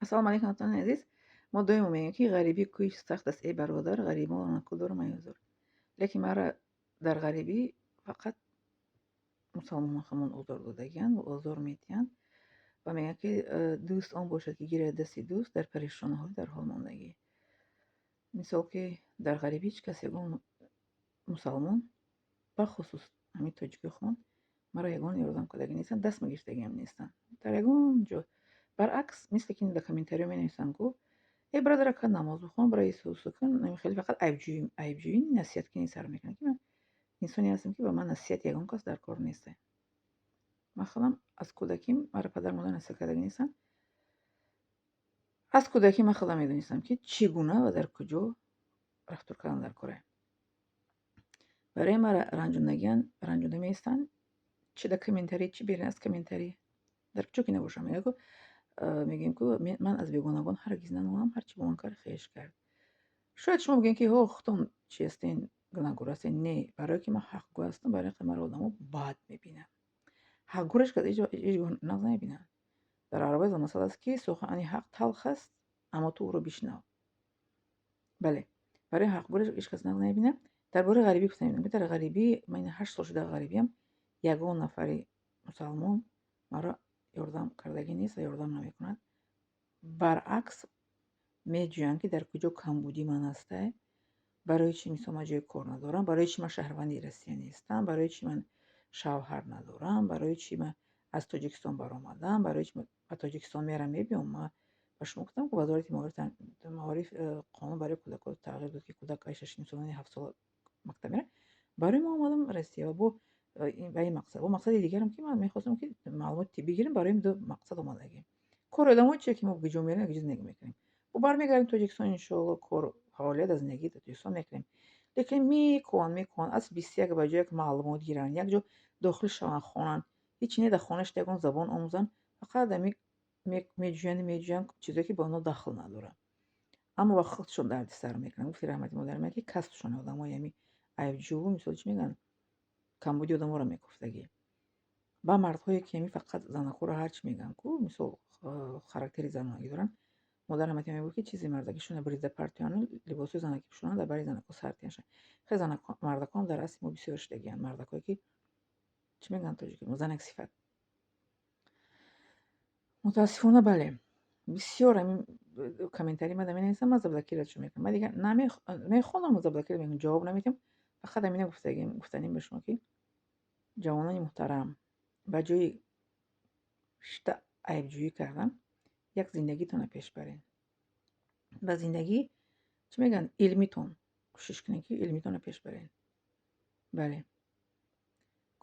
Ассалому алайкум, ҳамватанони азиз. Мо доимо мегӯем, ки ғарибӣ кӯи сахт аст, эй бародар, ғарибонро наку дорам ай озор. Лекин маро дар ғарибӣ фақат мусалмонон ҳамон озор додагианд ва озор медиҳанд ва мегӯянд, ки дӯст он бошад, ки гирад дасти дӯст дар парешониҳои дар ҳолмондагӣ. Мисол, ки дар ғарибӣ ҳеҷ кас, ягон мусалмон, бахусус ҳамин тоҷикои худмон, маро ягон ёрдам кардагӣ нестанд, даст мегирифтагиам нестанд дар ягон ҷо. Баръакс, мисле ки дар комментариҳо менависанд ку: «Эй бародар, ака, намоз бихон, барои Исусу кун». Хеле фақат айбҷӯӣ, насиҳаткунӣ сар мекунанд, ки ман инсоне ҳастам, ки ба ман насиҳати ягон кас дар кор нест. Ман худам аз кӯдаким маро падару модар насиҳат кардагӣ нестанд. Аз кӯдакӣ ман худам медонистам, ки чӣ гуна ва дар куҷо рафтор кардан дар коре. Барои маро ранҷондагиан ранҷонда меистанд, чӣ дар комментарӣ, чӣ берун аз комментарӣ, дар куҷо ки набошам. Мегӯем ку, ман аз бегонагон ҳаргиз нанолам, ҳарчи бо ман кард, хеш кард. Шояд шумо бигӯед, ки ҳо, худтон чи ҳастен, гунаҳкор ҳастен. Не, барое ки ман ҳақгӯ ҳастам, барои ин маро одамо бад мебинанд. Ҳақгӯро ҳеҷ ҳеҷ гоҳ нағз намебинанд. Дар арабӣ масал аст, ки сухани ҳақ талх аст, аммо ту ӯро бишнав. Бале, барои ҳақгӯро ҳеҷ кас нағз намебинад. Дар бораи ғарибӣ гуфта мебинам, ки дар ғарибӣ ман 8 сол шуда ғарибиям, ягон нафари мусалмон маро ёрдам кардагӣ нест ва ёрдам намекунад. Баръакс, меҷӯянд, ки дар куҷо камбудӣ ман ҳастай, барои чӣ, мисол, ман ҷои кор надорам, барои чӣ ман шаҳрванди Россия нестам, барои чӣ ман шавҳар надорам, барои чӣ ман аз Тоҷикистон баромадам, барои чӣ ба Тоҷикистон мерам, мебиём. Ман ба шумо гуфтам, ки Вазорати маориф қонун барои кӯдакон тағйир дод, ки кӯдак ай 6,5 сола, 7 сола мактаб меравад. Барои мо омадам Россия ва бо ба ин мақсад, бо мақсади дигарам, ки ман мехостам, ки маълумоти тиббӣ гирам. Барои ин ду мақсад омадагим. Кори одамо чие, ки мо куҷо мерем, куҷо зиндагӣ мекунем. Бо бармегардем Тоҷикистон, иншоалло, кор, фаъолият аз зиндагии Тоҷикистон мекунем. Лекин мекӯҳанд, мекӯҳанд, аз 21 ба ҷое, ки маълумот гиранд, як ҷо дохил шаванд, хонанд, ҳеҷ не, дар хона шуда ягон забон омӯзанд, фақат ами меҷӯянд, меҷӯянд чизое, ки ба онҳо дахл надорад, аммо ба худшон дардисар мекунанд. Гуфти раҳмати модари ман, ки касбшон одамои ами айбҷӯ, мисол, чӣ мегӯянд, камбуди одаморо мекуфтагӣ. Ба мардҳое, ки ами фақат занакҳоро ҳарчи мегӯянд ку, мисол, характери занонагӣ доранд, модар раҳмати ман мегуфт, ки чизи мардагишона брида партояну либосҳои занакӣ пӯшонанд, дар бари занакҳо сар тиҳанд. Хеле мардакон дар асри мо бисёр шудагианд, мардакое, ки чӣ мегӯянд тоҷики, занак сифат. Мутаассифона, бале, бисёр ҳамин комментарий мада менависам, ман заблокировать мекунам. Ман дигар мехонам, заблокировать мекунам, ҷавоб наметиҳам. Фақат ҳамина гуфтагим, гуфтаним ба шумо, ки ҷавонони муҳтарам, ба ҷои шита айбҷӯӣ кардан, як зиндагитонро пеш баред. Ба зиндагӣ, чӣ мегӯянд, илмитон, кӯшиш кунед, ки илмитонро пеш баред. Бале,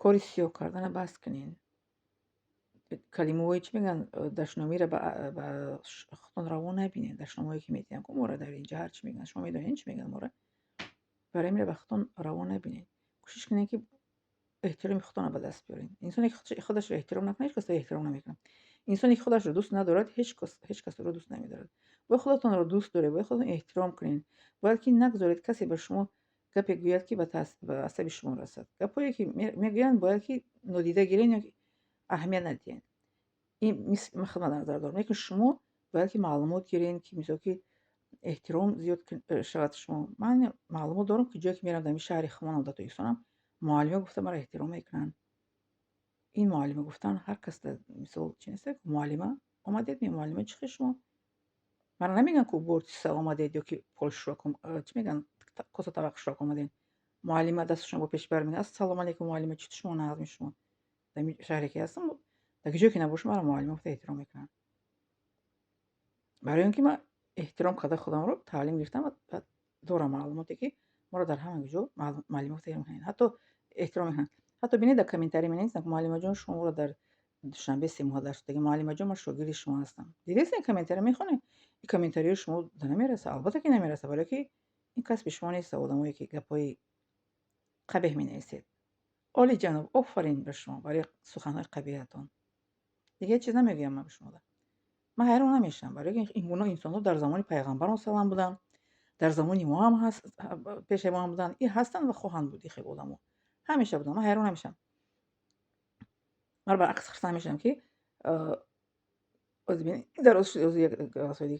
кори сиёҳ кардана бас кунед, калимаҳое, чӣ мегӯянд, дашномиро ба худтон раво набинед. Дашномҳое, ки медиҳанд ку моро дар инҷа, ҳарчи мегӯянд, шумо медонед, чӣ мегӯянд моро. Барои ҳамин ба худтон раво набинед, кӯшиш кунед, ки эҳтироми худтонро ба даст биёред. Инсоне, ки худашро эҳтиром накунад, ҳеҷ касро эҳтиром намекунад. Инсоне, ки худашро дӯст надорад, ҳеҷ кас ӯро дӯст намедорад. Бояд худатонро дӯст доред, бояд худатон эҳтиром кунед, бояд ки нагузоред касе ба шумо гапе гӯяд, ки ба асаби шумо расад. Гапҳое, ки мегӯянд, бояд ки нодида гиред ё аҳамият надиҳед. Ин ман худам дар назар дорам. Лекин шумо бояд ки маълумот гиред, ки, мисол, ки эҳтиром зиёд шавад. Шумо, ман маълумот дорам, ки ҷое ки меравам, дар ҳамин шаҳри худмонам, дар Тоҷикистонам, муаллима гуфта маро эҳтиром мекунанд. Ин муаллима гуфтан ҳар кас, мисол, чи нест, муаллима омадед, муаллима, чӣ хел шумо маро намегӯянд ку уборщица омадед ё ки полшӯяк, чӣ мегӯянд, коса табақ шӯяк омадед. Муаллима дасташон бо пеш бар мегӯяд: «Ассалому алайкум, муаллима, чӣ шумо нағзми шумо?» Дар шаҳре ки ҳастам, дар ҷое ки набошам, маро муаллима гуфта эҳтиром мекунанд, барои он ки ман эҳтиром карда худамро таълим гирифтам ва дорам маълумоте, ки моро дар ҳама ҷо муаллима гуфта эҳтиром мекунанд, ҳатто эҳтиром мекунанд. Ҳатто бинед, дар комментарий менависанд: «Муаллимаҷон, шумо моро дар Душанбе 3 моҳ дарс додагӣ, муаллимаҷон, ман шогирди шумо ҳастам». Дидед, ин комментарий мехонед, ин комментариҳои шумо намерасад? Албатта ки намерасад, барое ки ин касби шумо нест. Одамое, ки гапҳои қабеҳ менависед, олиҷаноб, офарин ба шумо барои суханҳои қабеҳатон. Дигар чиз намегӯям ман ба шумо. Ман ҳайрон намешавам, барои ки ин гуна инсонҳо дар замони пайғамбарон салам буданд, дар замони мо ҳам ҳаст, пеши мо ҳам буданд, и ҳастанд ва хоҳанд буд. Ин хел одамо ҳамеша буданд, ман ҳайрон намешавам. Ман баръакс хурсанд мешавам, ки Дароз шуд, як голосовой.